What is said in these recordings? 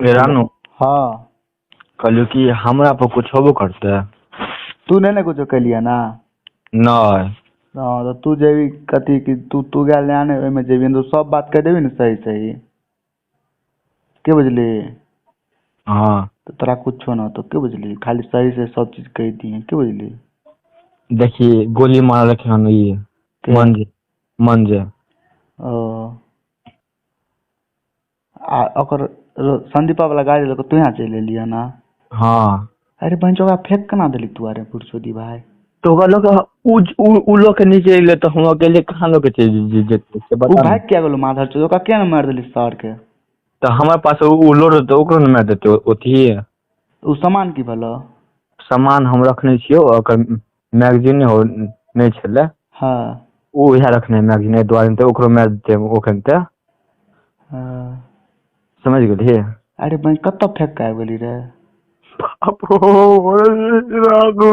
रानू। हाँ। कहलियौ कि हमरा पर कुछ होबो करतै? तू नहि ने कुछो केलियै ना? नहि। हँ, तऽ तू जेबी कथी कि तू तू गेल ने ओहिमे जेबी तऽ सब बात कहि देबी ने सही सही, के बुझली? हाँ। तऽ तोरा कुछो न होतो, के बुझली? खाली सही से सब चीज कहि दिहे, के बुझली? देखी, गोली मारलक हन ई। के? मंजे मंजे। ओ, आ ओकर संदीपा वाला गाड़ी लऽ कऽ तू यहाँ चलि एलियै ना? हाँ। अरे बहिन, ओकरा फेक केना देली तू? अरे बुढ़चोदी भाय। तऽ ओकरा लऽ कऽ उ लऽ के नीचे एलै तऽ हम अकेले कहाँ लऽ के चलि जेतै से ओ बता ने। भागि किया गेलो माधर चोद? ओकरा किया ने मारि देली सर के? तऽ हमरा पास उ लोड रहतै, ओकरो ने मारि देतै ओतहिये। ओ सामान की भेलो? सामान हम रखने छियौ, ओकर मैगजीन हो नहि छलै। हाँ। ओ इएह रखने मैगजीन, एहि दुआरे तऽ ओकरो मारि देतै ओखन तऽ। हाँ। समझ गेलियै? अरे बहिन, कतऽ फेक के आबि गेली रे? बाप हो रानू।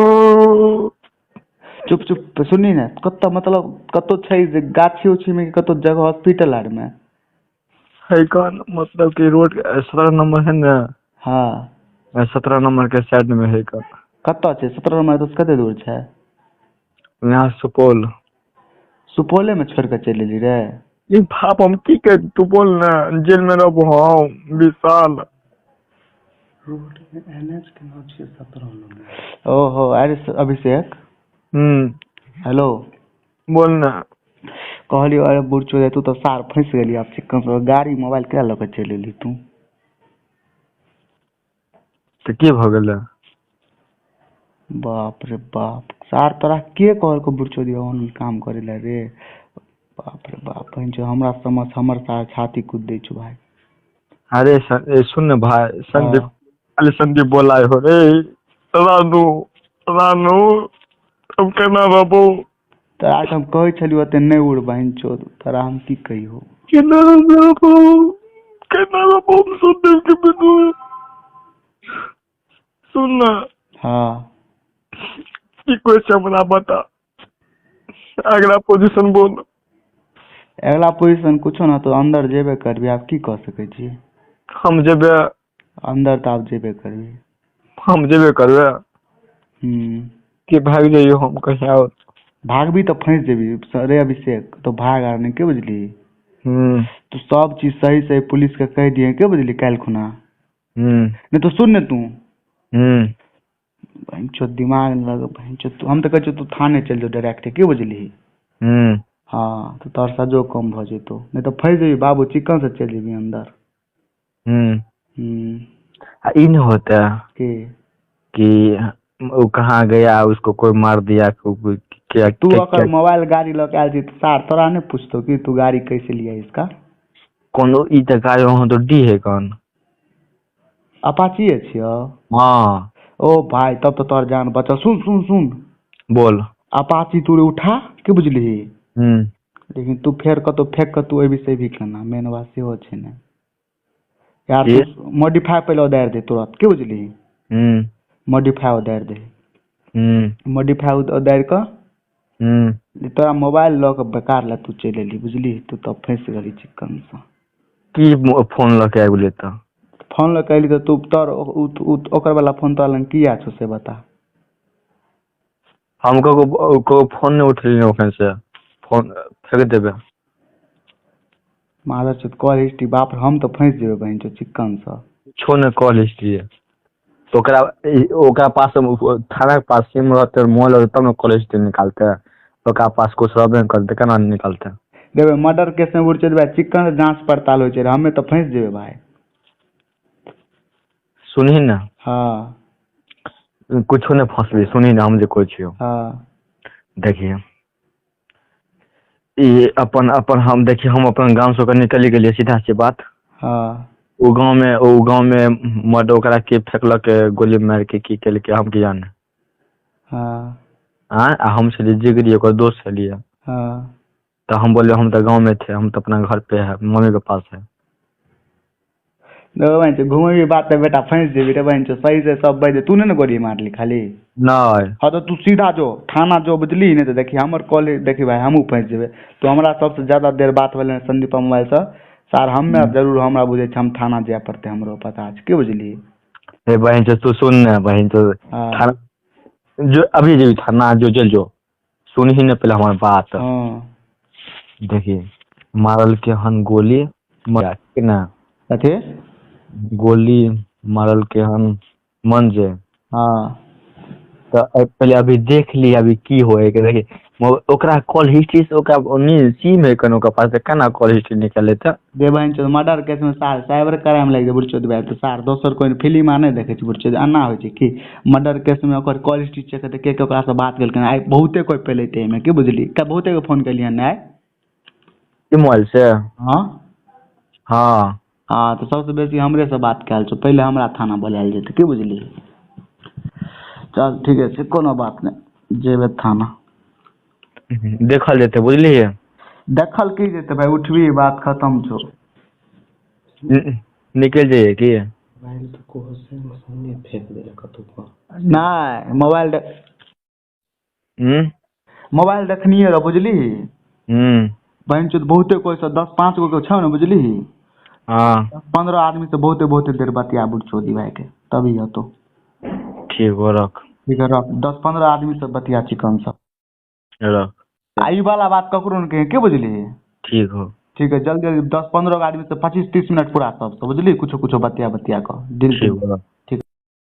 चुप चुप, सुनी ने, कतऽ मतलब कतौ छै जे गाछी उछी मे कि कतौ जगह हॉस्पिटल आर मे? है कौन, मतलब कि रोड 17 नंबर है ने? हाँ। 17 नंबर के साइड में है कौन। कतऽ छै 17 नंबर? तऽ कते दूर छै? यहाँ सुपौल। सुपौले मे छोड़ि कऽ चलि एली रे? ई बाप, हम की कर, तू बोल ने, जेल में रहबो हम 20 साल। रोड एन एच के नाम छियै 17 नंबर। ओहो, अरे अभिषेक। हेलो। बोल ने। कहलियौ, अरे बुढ़चो, तू तऽ सार फँसि गेली आब चिक्कन से। गाड़ी मोबाइल किया लऽ कऽ चलि एली तू? तऽ की भऽ गेलै? बाप रे बाप, सार तोरा के कहलकौ बुढ़चोदी ओहन काम करै लए रे? बाप रे बाप, बहिन, हमरा समझ हमर सार छाती कुद दै छौ भाय। अरे सुन ने भाई संदीप। हाँ। अरे संदीप बोला हो रे रानू, रानू, अब केना रहबो? तोरा के हम कहै छलियौ ओते नहि उड़ बहिन चोद, तोरा हम की कहियौ? केना रहबो, केना रहबो हम संदीप के बिनु? सुन ना। हाँ। की कहै छै हमरा बता, अगला पोजीशन बोल। अगला पोजीशन कुछो ना, तो अंदर जेबे करबी, आब की कऽ सकै छी? हम जेबे। अंदर तऽ आब जेबे करबी। हम जेबे करबे। हम्म। कि भागि जइयो हम कहीं और? भागबी तऽ फँसि जेबी रे अभिषेक, तो भाग आर नहि, के बुझली? तू सब चीज सही सही पुलिस के कहि दिहे, के बुझली? काल्हि खुना। नहि तो सुन ने तू। बहिन दिमाग लग, बहिन, तू हम तऽ कहै छियौ तू थाने चलि जो डायरेक्ट, के बुझली? हाँ, तऽ तोहर सजो कम भऽ जेतौ, नहि तऽ फँसि जेबी बाबू, चिकन से चलि जेबी अंदर। आ ई नहीं होता के? कि वो कहाँ गया, उसको कोई मार दिया, कोई क्या? तू क्या, अगर क्या, मोबाइल गाड़ी लऽ के आयल छी तऽ सार तोरा नहि पूछतौ कि तू गाड़ी कैसे लिया इसका? कोनो ई तऽ गाड़ी वहाँ तो डी है कौन। अपाचिए छियौ? हाँ। ओ भाय, तब तऽ तोहर जान बचल। सुन सुन सुन। बोल। अपाची तू उठा, के बुझलिही? लेकिन तू फेर कतौ फेंक कऽ तू एबी सेबी केना, मेन बात सेहो छै ने यार। की? तू मॉडिफाई पहिले उतारि दे तुरंत, के बुझलिही? मॉडिफाई उतारि दे। मॉडिफाई उतारि कऽ तोरा मोबाइल लऽ कऽ बेकार लए तू चलि एली, बुझली? तू तब फँसि गेली चिक्कन सँ। की फोन लऽ के आबि गेलियै तऽ? फोन लऽ कऽ एली तऽ तू तोर ओकर वाला फोन तोरा लग किया छौ, से बता। हम ककरो ककरो फोन नहि उठेलियै ओखन से, फोन फेंक देबै। मादरचोद, कॉल हिस्ट्री, बाप रे, हम तऽ फँसि जेबै बहिन चो चिक्कन सँ। कुछो नहि कॉल हिस्ट्री तऽ ओकरा ओकरा पास, थाना के पास सिम रहतै, मोबाइल रहतै तब ने कॉल हिस्ट्री निकालतै। ओकरा पास कुछ रहबे नहि करतै, केना निकालतै? देबै मर्डर केस में बुढ़चोद भाय चिक्कन से जांच पड़ताल होइ छै रे, हमे तऽ फँसि जेबै भाय। सुनही ने। हाँ। कुछो नहि फँसबी, सुनही ने हम जे कहै छियौ। हाँ। देखिए, ई अपन अपन हम देखिए, हम अपन गाँव से ओकर निकलि गेलियै, सीधा से बात। हाँ। ओ गाँव में मर्डर ओकरा के फेकलक गोली मारि के, की केलकै, हम की जाने? हाँ। आँय, आ हम छलियै जिगरी, ओकर दोस्त छलियै। तऽ हम बोललियै, हम तऽ गाँव में थे, हम तऽ अपना घर पे है, मम्मी के पास है। देखो बहिन, घुमेबी बात तऽ बेटा फँसि जेबी रे बहिन। सही से सब बाजि, तू नहि ने गोली मारली खाली? नहि। हाँ, तऽ तू सीधा जो थाना जो, बुझली? नहि तऽ देखी हमर कॉल, देखी भाय, हमहूँ फँसि जेबै। तू हमरा सबसँ ज्यादा देर बात भेलै संदीपा मोबाइलसँ। सार हमे जरूर हमरा बुझै छै हम थाना जाय पड़तै, हमरो पता छै, की बुझलिही? हे बहन चोद, तू सुन ने बहन चोद। हाँ। थाना जो अभी जेबी थाना जो चल जो, सुनही ने पहले हमार बात। हाँ। देखिए मारल के हन गोली के ना। कथी? गोली मारल के हन मन जे। हाँ। तऽ पहिले अभी देख ली अभी की होय के। देखी ओकरा कॉल हिस्ट्री से ओकरा सिम है कन ओकरा पास, केना कॉल हिस्ट्री निकाले तऽ? जे बहन चोद मर्डर केस में सार साइबर क्राइम लागि जाइ बुढ़चोद भाई, तऽ सार दोसर कोइ फिल्म आ नहि देखै छै बुढ़चोद, एना होइ छै कि मर्डर केस में ओकर कॉल हिस्ट्री चेक हेतै, के के ओकरा से बात केलकै। आइ बहुते कोइ पेलेतै एहिमे, की बुझली? बहुते के फोन केलियन आइ। ई मोबाइल से? हाँ। हाँ। हाँ, तऽ सबसे बेसी हमरे से बात कयल छौ, पहिले हमरा थाना बोलायल जेतै, की बुझली? चल ठीके छै, कोनो बात नहि, जेबै थाना। देखल जेतै, बुझलियै? देखल की जेतै भाई, उठबी बात खतम छौ। निकलि जाइए की? मोबाइल तऽ कोहो फेंक देलक कतहु। नहि, मोबाइल मोबाइल देखनिये रह, बुझली? बहन चोद बहुते कोइ से 10-5 गो के छौ ने, बुझली? हाँ। 15 आदमी से बहुते बहुते देर बतिया बुढ़चोदी भाई के, तभी हतो। ठीक हो, रख। ठीक है रख, 10-15 आदमी से बतिया चिकन सब। रख। आ ई वाला बात ककरो ने कहे, के बुझली? ठीक हो। ठीक है, जल्दी जल्दी 10-15 आदमी से 25-30 मिनट पूरा सबसे, बुझली? कुछो कुछो बतिया बतिया कऽ दिल। ठीक हो।